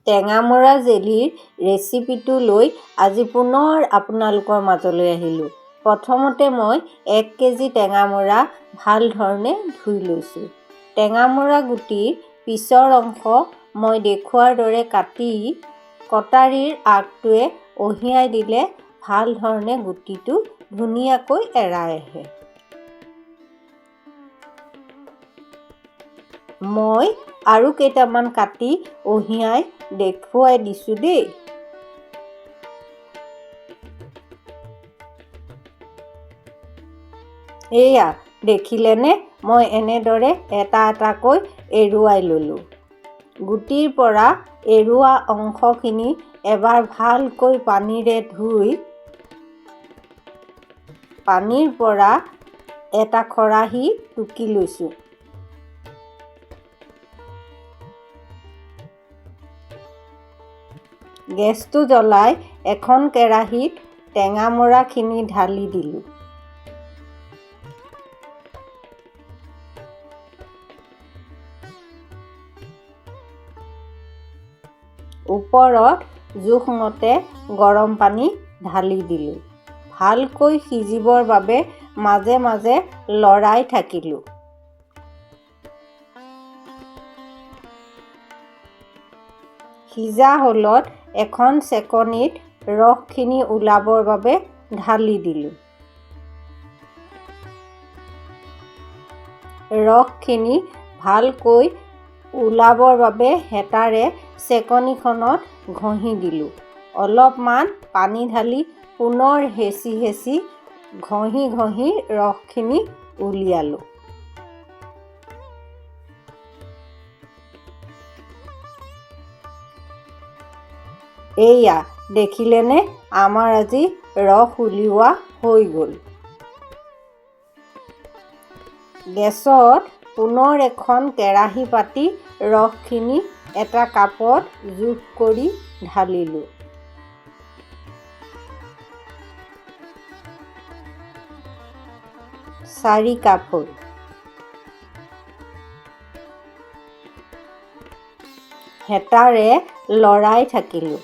টেঙামৰা জেলিৰ ৰেচিপিটো লৈ আজি পুনৰ আপোনালোকৰ মাজলৈ আহিলোঁ। প্ৰথমতে মই 1 কেজি টেঙামৰা ভাল ধৰণে ধুই লৈছোঁ। টেঙামৰা গুটিৰ পিছৰ অংশ মই দেখুওৱাৰ দৰে কাটি কটাৰীৰ আগটোৱে অহিয়াই দিলে ভাল ধৰণে গুটিটো ধুনীয়াকৈ এৰাই আহে। মই আৰু কেইটামান কাটি অহিয়াই দেখুৱাই দিছোঁ দেই। এয়া দেখিলেনে, মই এনেদৰে এটা এটাকৈ এৰুৱাই ল'লোঁ। গুটিৰ পৰা এৰুৱা অংশখিনি এবাৰ ভালকৈ পানীৰে ধুই পানীৰ পৰা এটা খৰাহী টুকি লৈছোঁ। গেছটো জ্বলাই এখন কেৰাহীত টেঙামৰাখিনি ঢালি দিলোঁ। ওপৰত জোখমতে গৰম পানী ঢালি দিলোঁ। ভালকৈ সিজিবৰ বাবে মাজে মাজে লৰাই থাকিলোঁ। সিজা হ'লত এখন চেকনিত ৰসখিনি ওলাবৰ বাবে ঢালি দিলোঁ। ৰসখিনি ভালকৈ ওলাবৰ বাবে হেতাৰে চেকনিখনত ঘঁহি দিলোঁ। অলপমান পানী ঢালি পুনৰ হেঁচি হেঁচি, ঘঁহি ঘঁহি ৰসখিনি উলিয়ালোঁ। এইয়া দেখিলেনে, আমাৰ আজি ৰস উলিওৱা হৈ গ'ল। গেছত পুনৰ এখন কেৰাহী পাতি ৰসখিনি এটা কাপত জোখ কৰি ঢালিলোঁ। 4 কাপ হ'ল। হেতাৰে লৰাই থাকিলোঁ।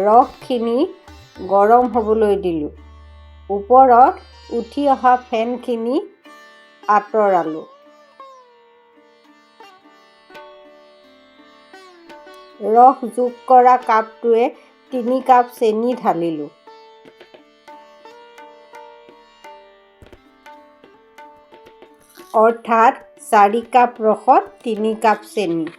ৰসখিনি গৰম হ'বলৈ দিলোঁ। ওপৰত উঠি অহা ফেনখিনি আঁতৰালোঁ। ৰস যোগ কৰা কাপটোৰে 3 কাপ চেনি ঢালিলোঁ। অৰ্থাৎ 4 কাপ ৰসত 3 কাপ চেনি।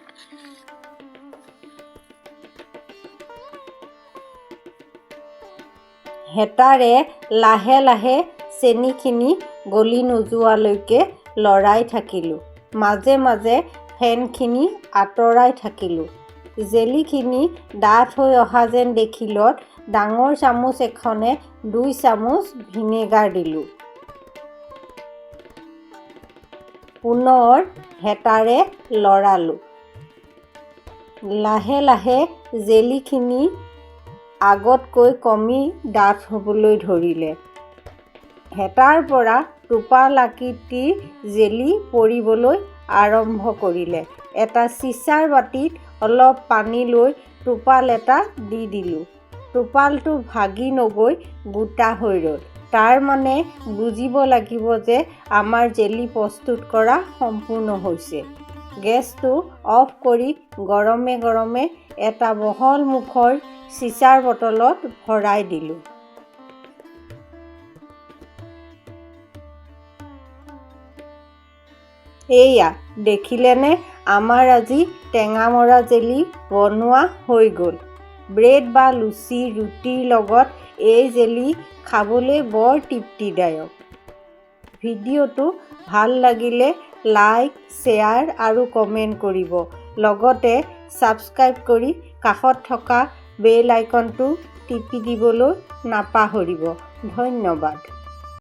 হেতাৰে লাহে লাহে চেনিখিনি গলি নোযোৱালৈকে লৰাই থাকিলোঁ। মাজে মাজে ফেনখিনি আঁতৰাই থাকিলোঁ। জেলিখিনি ডাঠ হৈ অহা যেন দেখিলত ডাঙৰ চামুচ এখনে 2 চামুচ ভিনেগাৰ দিলোঁ। পুনৰ হেতাৰে লৰালোঁ। লাহে লাহে জেলিখিনি আগতকৈ কমি ডাঠ হ'বলৈ ধৰিলে। হেতাৰ পৰা টোপাল আকৃতিৰ জেলি পৰিবলৈ আৰম্ভ কৰিলে। এটা চিচাৰ বাতিত অলপ পানী লৈ টোপাল এটা দি দিলোঁ। টোপালটো ভাগি নগৈ গোটা হৈ ৰ'ল। তাৰ মানে বুজিব লাগিব যে আমাৰ জেলি প্ৰস্তুত কৰা সম্পূৰ্ণ হৈছে। গেছটো অফ কৰি গৰমে গৰমে এটা বহল মুখৰ চিচাৰ বটলত ভৰাই দিলোঁ। এইয়া দেখিলেনে, আমাৰ আজি টেঙামৰা জেলি বনোৱা হৈ গ'ল। ব্ৰেড বা লুচি, ৰুটিৰ লগত এই জেলি খাবলৈ বৰ তৃপ্তিদায়ক। ভিডিঅ'টো ভাল লাগিলে লাইক, শ্বেয়াৰ আৰু কমেণ্ট কৰিব। লগতে ছাবস্ক্ৰাইব কৰি কাষত থকা বেল আইকনটো টিপি দিবলৈ নাপাহৰিব। ধন্যবাদ।